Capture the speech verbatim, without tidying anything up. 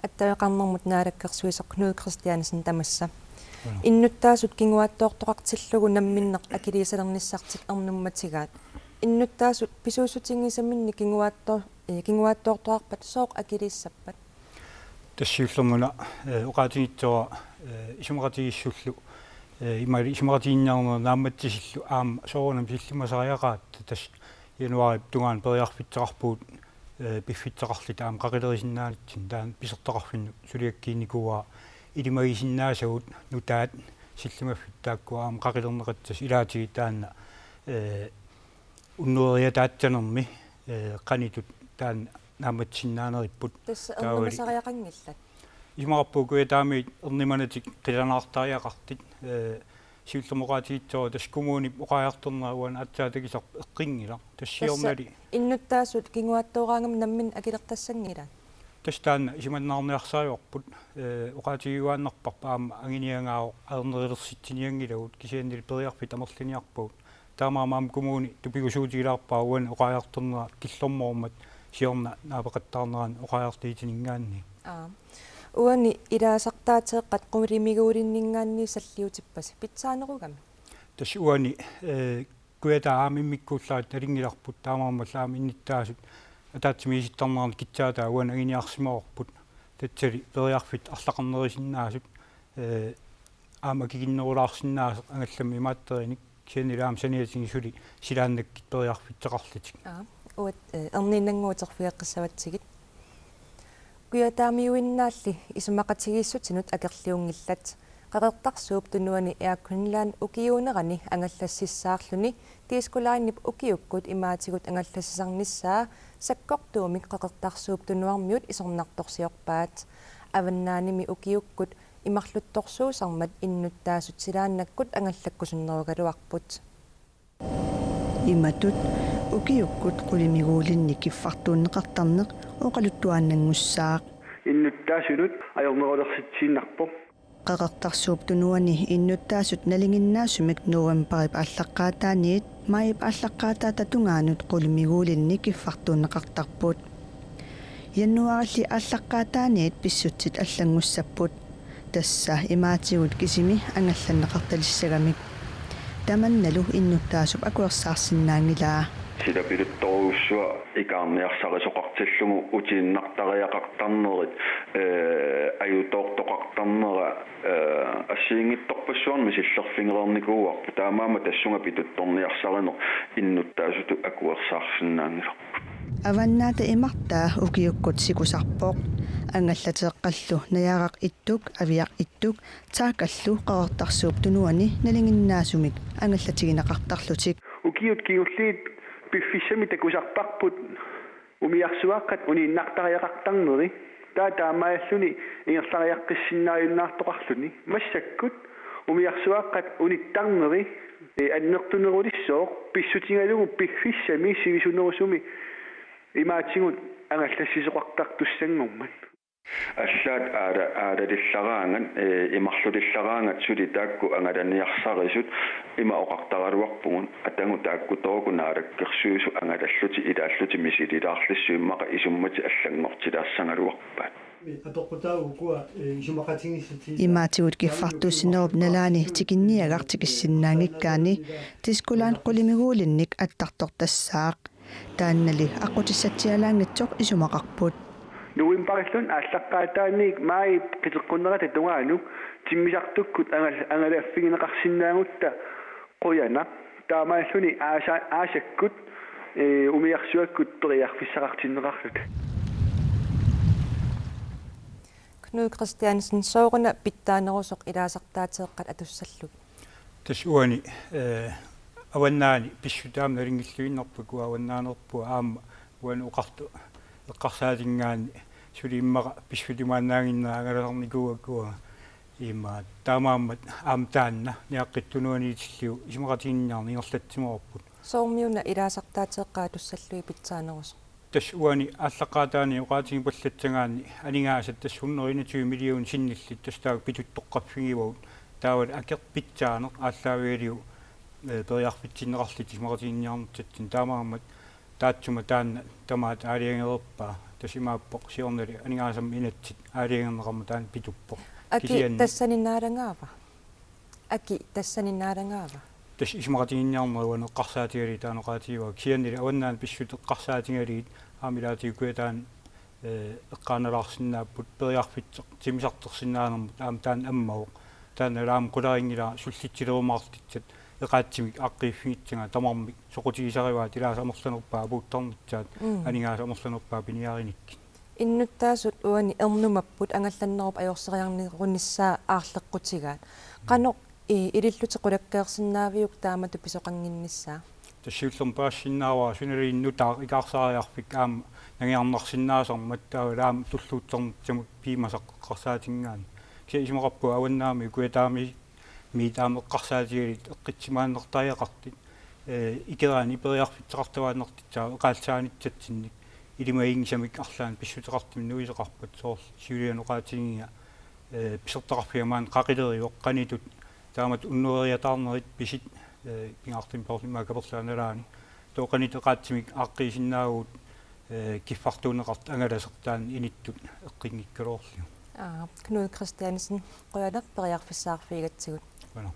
Attaveqarnermut naalakkersuisoq Knud Kristiansen tamassa. Innuttaasut kinguaattoortoqartillugu namminneq akiliisalernissartik ernummatigaat. Innuttaasut pisuussutigisaminnik kinguaatto-, eh, kinguaattoortoqarpat sooq akiliissappat? Tassa siullermik una, eh, oqaatigissavara, eh, isumaqatigiissullu, eh, imaali isumaqatiginninniarnerit naammatsisillu aamma soorunami sillimmasariaqaratta tassa januaarip tungaanut periarfissaqarpugut, eh, piffissaqarluta aamma qaqilerisinnaanitsinni taanna pisortaqarfinnut suliakkiinnikuuara ilimagisinnaasagut nutaat sillimaffik taakku aamma qaqilerneqassasoq ilaatigut taanna, eh, unnueriataatsanermi, eh, qanitut taanna naammassisinnaaneripput. Tassa taavali ernumasariaqanngillat. Isumaqarpunga Kujataamiut ernumannatik qilanaartariaqartut, eh, siullermik oqaatigissavara tassa kommunip oqariartornera uani aatsaat takusarput eqqunngilaq. Tassa tassa siornali innuttaasut kinguaattooraangamik namminneq akilertassanngilaat. Tassa taanna isumannaarniarsarivarput, eh, oqaatigiuaannarparput aamma anguniagaavoq ajornerulersitsinianngilagut kisiannili periarfissat amerliniarpagut. Taamaammat aamma kommuni tupigusuutigilaarpara uani oqariartornera killormoormat siorna naapeqattaarnerani oqariartuutininngaanniit. Aap. Uani ilaasartaateeqqat qulimiguulinninngaanniit salliutippasi pitsaanerugami? Tassa uani, eh, Kujataa aamma immikkuullaat nalunngilarput taamaammallu aamma innuttaasut ataatsimiitittarnerani kissaataa uani anguniarsimavarput. Tassali periarfissat arlaqarnerusinnaasut, eh, aamma akikinnerulaarsinnaasoq angallammi imaattorinik kisiannili aamma saniatigut suli silaannakkut periarfissaqarlutik. Aap, uagut, eh, erniinnannguuterfigeqqissavatsigit. Kujataamiuinnaalli isumaqatigiissutinut akerliunngillat. Qeqertarsuup Tunuani Air Greenland ukiuunerani angallassissaarluni Disko Linep ukiukkut imaatigut angallassisarnissaa sakkortuumik Qeqertarsuup Tunuarmiut isornartorsiorpaat. Avannaanimi ukiukkut imarluttorsuusarmat innuttaasut silaannakkut angallakkusunnerugaluarput. Imatut ukiukkut qulimiguulinni kiffartuunneqartarneq oqaluttuaannanngussaaq. Innuttaasunut ajornerulersitsiinnarpoq. Qeqertarsuup Tunuani innuttaasut nalinginnaasumik novembarip aallaqqaataaniit maajip aallaqqaataata tungaanut qulimiguulinni kiffartuunneqartarput. Januaarilli aallaqqaataaniit pissutsit allanngussapput. Tassa imaatigut kisimi angallanneqartalissagamik. Tamannalu innuttaasup akuersaarsinnaanngilaa. Sila piluttorujussuaq ikaarniarsarisoqartillugu utiinnartariaqartarnerit, eh, ajutoortoqartarnera, eh, assigiinngitsorpassuarnik misillerfigereernikuuarput taamaammat tassunga pituttorniarsarineq innuttaasutut akuersaarsinnaanngilarput. Avannaata imartaa ukiukkut sikusarpoq. Angallateeqqallu Najaaraq Ittuk, Aviaq Ittuk, Taakallu Qeqertarsuup Tunuani nalinginnaasumik angallatigineqartarlutik. Ukiut kingulliit piffissami takusarparput umiarsuaqqat uniinnartariaqartarneri. Taava taamaalilluni ingerlariaqqissinnaajunnaartoqarluni. Massakkut umiarsuaqqat unittarneri, eh, annertunerulissooq pissutigalugu piffissami sivisunerusumi imaatigut angallassisoqartartussanngormat. Allaat aala-, aalalillaraangat, eh, imarlulillaraangat suli taakku angalaniarsarisut ima oqartaraluarpugut, atagu taakku tooku naalakkersuisut angalallutik ilaallutik misililaarlissut immaqa isummatik allanngortilaassagaluarpaat. Imaatigut kiffartuussinerup nalaani tikinniagaq tikissinnaanngikkaanni Disko Line qulimiguulinnik attartortassaaq. Taannali aqqutissatsialaanngitsoq isumaqarput. Novembarilluni aallaqqaataaniit maajip qiteqqunnerata tungaanut timmisartukkut angal-, angalaffigineqarsinnaagutta qujanaq. Taamaalilluni aasa-, aasakkut, eh, umiarsuakkut periarfissaqartinneqarluta. Knud Kristiansen, sooruna pitsaanerusoq ilaasartaateeqqat atussallugit? Tassa uani, eh, avannaani pissutaamik nalinngilluinnarpakka avannaanerput aamma uani oqartoq eqqarsaatinngaanniit suli immaqa pissutimaannaaginnera angalasarnikuuakka uanga. Ima taamaammat aamma taanna Niaqqip Tunuaniitillugu isumaqatiginninniarneq ingerlatsimavarput. Soormi una ilaasartaateeqqat atussallugit pitsaanerusoq? Tassa uani aallaqqaataani oqaatigipallassagaanni aningaasat tassa hundrede enogtyve millioner sinnillit tassa taakku pituttoqqaffigivagut. Taavalu akeq pitsaaneq aallaavigalugu, eh, periarfissinneqarlutik isumaqatiginninniarnissatsinni taamaammat taassuma taanna tamaat aalajangereerpaa, tassa imaappoq siornali aningaasammi inatsit aalajangerneqarmat taanna pituppoq. Aki Kisianni tassani naalagaava? Aki tassani naalagaava? Tassa isumaqatigiinniarneq uani eqqarsaatigalugit taanna oqaatigivara, kisiannili avannaani pissutsit eqqarsaatigalugit aamma ilaatigut Kujataani, eh, eqqaanalaarsinnaapput periarfissaq timmisartorsinnaanermut, aamma taanna ammavoq. Taanna aamma qularinngilara sullissilerumaartussat eqaatsimik aaqqiiffigissagaat tamarmik soqutigisarivaat, ilaasa amerlanerpaat apuuttarnissaat, Mm. aningaasat amerlanerpaat piniarinikkit. Innuttaasut uani ernumapput angallannerup ajorseriarnerunissaa aarleqqutigaat. Qanoq i-, ilillutit qulakkeersinnaaviuk taamatut pisoqannginnissaa? Tassa siullermik paasissinnaavara sunaluunniit nutaaq ikaarsaariarfik aamma nangiarnarsinnaasarmat, taavalu aamma tulluuttornissamut piumasaq eqqarsaatinngaanniit. Kisianni isumaqarpunga avannaami Kujataamiit aamma eqqarsaatigalugit eqqissimaannartariaqartut, eh, ikeraanni periarfissaqartuaannartussaavoq eqaallisaanissatsinnik ilimaginngisamik arlaannik pissuteqartumik nuisoqarpat, soorlu siuliani oqaatiginngiga, eh, pisortaqarfiga maani qaqilerivoq, qanitut taamatut unnueriataarnerit pisit, eh, pingaartumik soorlu immaqa Kaperlaa nalaani. Taava qanitut eqaatsimik aaqqiisinnaavugut, eh, kiffartuunneqartut angalasoq taanna inittut eqqiinngikkaluarlugu. Aa, Knud Kristiansen, qujanaq periarfissaarfigigatsigut. Qujanaq.